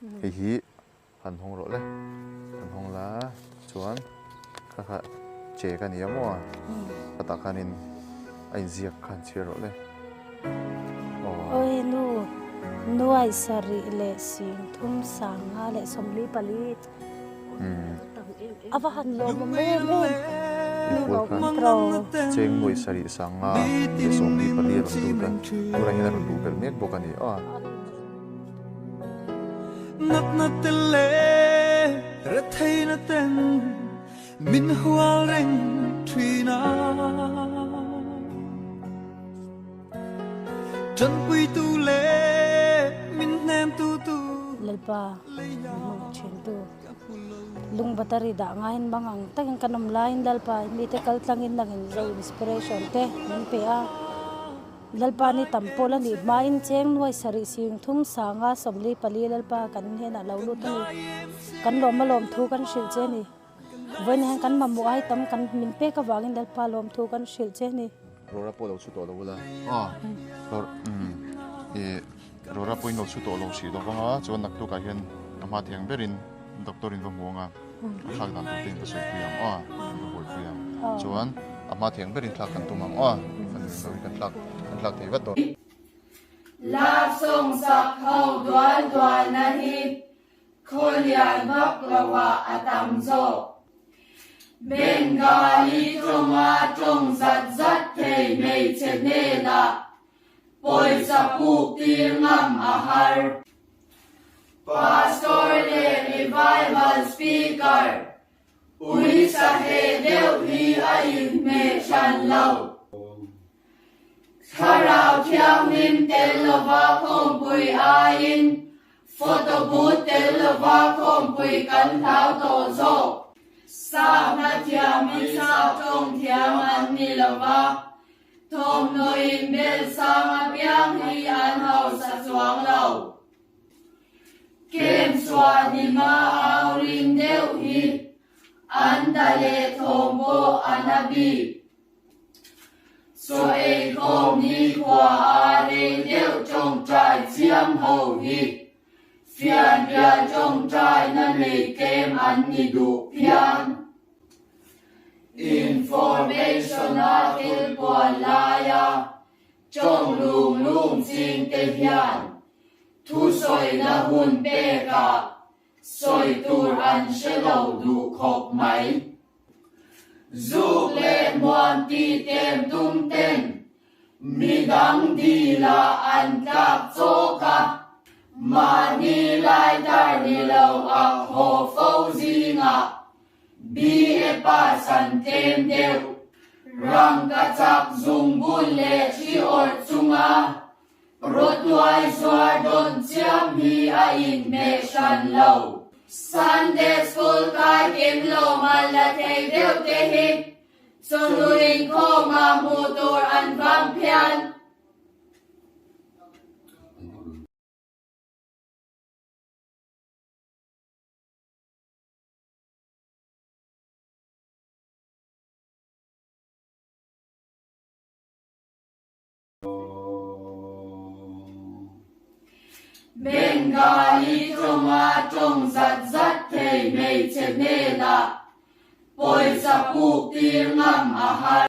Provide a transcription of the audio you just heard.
Hei hi han hawng rawh le, han hawng la chuan kha kha che ka nia maw khatah khanin a inziak kha han chhiar rawh le. Awi nu, nuai sarih leh sing thum sanga leh 44. A va han lawmawm em em. Nu lawmawm tro. Cheng nuai sarih sanga leh 44 a rawn lut a, tunah hian a rawn luh belh mek bawk a ni aw. Natna te leh retheihna ten min hual reng thin a. Tanpuitu leh min hnemtu tu Lalpa min hmu thintu lung battery dah ngaiin bang ang takin kan awm laiin Lalpa mite kal tlangin nangin zo inspiration te min pe a. Lalpa ni tam pawl a nih hmain cheng nuai sarih sing thum sanga 44 Lalpa kan hnenah lo lut a ni. Kan lawm a lawm thu kan hrilh che a ni. Vawiin hian kan mamawh ai tam kan min pek avangin Lalpa lawm thu kan hrilh che a ni. Rora pawh lo chhu tawh lo ula aw ih Rora pawhin lo chhu tawh lo hrih lo vang a chuan naktukah hian a hma thei ang berin doctor in va hmu ang a a thlak dan tur te in va sawi pui ang aw in va buaipui ang chuan a hma thei ang berin thlak kan tum ang aw fanu in lo hi kan thlak kan thlak thei vat dawn. Love song sak ho dual dual na hi Khawlian vak loah a tam zawk. Bengali tawnga tawng zat zat thei hmeichhe hnenah pawisa puk tir ngam a har. Pastor leh Revival Speaker ui saheh deuh hi a inhmeh hran lo. Thlarau Thianghlim tel lova khawmpui aiin Photo booth tel lova khawmpui kan hlau tawh zawk. Sahna thiamin sap tawng thiam an ni lova, thawmhnaw inbel sang apiang hi an hausa chuang lo. Kem chhuah nima au ring deuh hi an ta leh thawm pawh a na bik. Chaw eikhawm nikhua a rei deuh tawngtai chiam ho hi fianrial tawngtaina nei tlem an ni duh phian. Information-a thil puan laia tawng lung lung ching te hian thusawina hun pekah sawi tur an hre lo duh khawp mai. Zuk leh hmuam tih tlem tum ten midang dilah an tlak chawk a, mahni lighter ni lo a haw fo zingah BA pass an tlem deuh. Rangkachak zungbun leh thi awrh chunga Rawtuai zuar dawn chiam hi a inhmeh hran lo. Sunday school kai kim lo mal la thei deuh te hi chawhnu inkhawmah hmuh tur an vang phian. Bengali tawnga tawng zat zat thei hmeichhe hnenah pawisa puk tir ngam a har.